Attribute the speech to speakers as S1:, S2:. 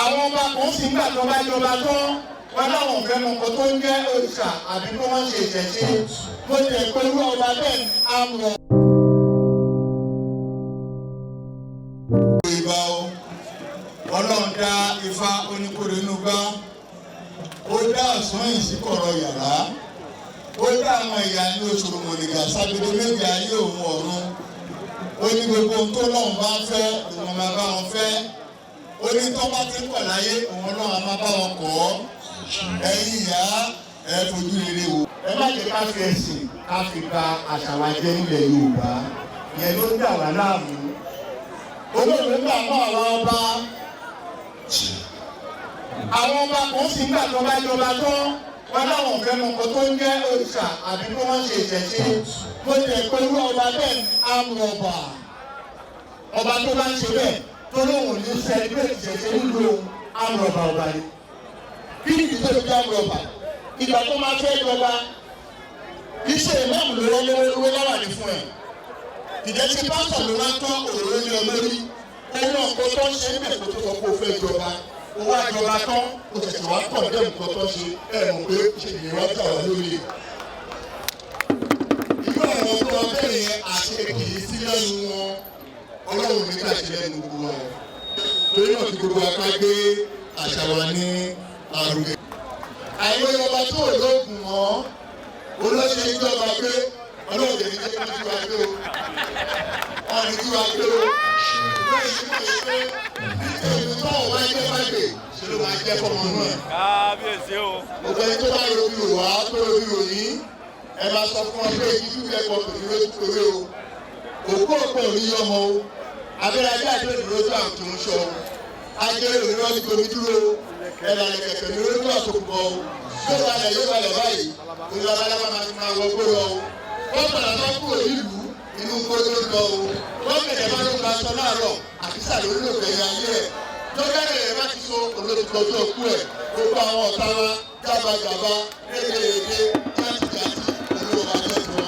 S1: Àwọn ọba kan sì ń gbà tó bá jọba tán, wọn láwọn fẹ́ mọ nǹkan tó ń jẹ́ òrìṣà àbí kó wọ́n ṣe ìṣẹ̀ṣe. Mo tẹ̀ pé irú ọba bẹ́ẹ̀ á mọ̀.
S2: Ìbà o, Ọlọ́run dá Ifá oníkórè inú gbá, ó dá ọ̀sán ìsíkọ̀rọ̀ yàrá, ó dá àwọn ìyá ní oṣù mọ̀nìgà sábẹ́dẹ́ méjì ayé òun ọ̀run. Ó ní gbogbo ohun tó lọ́run bá ń fẹ́, òun máa bá wọn fẹ́. Ó ní tó bá ti ń kọ̀ láyé, òun Ọlọ́run á máa bá wọn kọ̀ ọ́. Ẹ̀yin ìyá, ẹ fojú rere wò.
S1: Ẹ má jẹ́ ká fi ẹ̀sìn ká fi ba àṣà wa jẹ́ nílẹ̀ Yorùbá. Yẹn ló ń dà wá láàmú. Olóògbé gbà mọ́ àwọn ọba. Àwọn ọba kan sì ń gbà tó bá jọba tán, wọn láwọn fẹ́ mọ nǹkan tó ń jẹ́ òrìṣà àbí kó wọ́n ṣe ìṣẹ̀ṣe. Mo tẹ̀ pé irú ọba bẹ́ẹ̀ á mú ọba. Ọba tó bá ń ṣe bẹ́ẹ̀ tó lóun ò ní celebrate ìṣẹ̀ṣe nílùú òun, á mú ọba ọba ni. Kí ni ìdí tó fi á mú ọba? Ìgbà tó máa fẹ́ jọba, iṣẹ́ ìmáàmù ló rọ́ lówó láwàní fún ẹ̀. Ìjẹ́ ṣe pásítọ̀ ló máa ń tọ́ òróró ní ọ lórí. Owó náà kó tó ń ṣe níbẹ̀ kó tó sọ pé o fẹ́ jọba. Owó àjọba tán, o ṣẹ̀ṣẹ̀ wá pọ̀ dé nǹkan tó ń ṣe, ẹ̀ mọ̀ pé ṣe ìyẹn wá jà wá lórí. Irú àwọn ọmọ bẹ́ẹ̀ yẹn, àṣẹ kì í sí lẹ́nu wọn. Ọlọ́run nígbà ṣe lẹ́nu gbogbo wa. Torí náà, kí gbogbo wa ká gbé àṣà wa ní àrùgẹ. Àìmọye ọba tó ò lóògùn mọ́, olóṣè ìjọba gbé. Ọlọ́run jẹ̀ ní jẹ́ kí wọ́n jí wa gbé o. Wọ́n ní jí wa gbé o. Bẹ́ẹ̀ ni mo ṣe pé nítorí tó wọ́n bá jẹ́ fàgbè, ṣe ló máa jẹ́ fọmọ náà.
S3: Kábíyèsí o.
S2: Gbogbo ẹni tó bá robi rò wá, tó robi rò yín, ẹ máa sọ fún wọn pé èyí dúdú ẹ̀kọ́ kò ní lójú torí o. Òkú òpó ò ní yọmọ o. Abẹ́rẹ́ ajé àti òní lójú àtún ń sọ o. Ajẹ́rẹ́ òní lọ́ọ́ ti gbomi dúró o. Ẹ̀lànà kẹ̀kẹ́ ní lójú àtòkùnbọ̀ o. Yóò balẹ̀, yóò balẹ̀ báyìí. Òní labalábá máa fi máa wọ gbó lọ o. Wọ́n padà bá kúrò nílùú, inú gbó ló lọ o. Wọ́n kẹ̀kẹ́ bá ló gba aṣọ láàárọ̀, àkísà ló lò gbẹ̀yìn ayé ẹ̀. Lọ́gàdẹ̀ rẹ̀ bá ti so olóòtú ọjọ́ òkú ẹ̀. Gbogbo àwọn ọ̀tá wa jábàjábá rédèrèdè.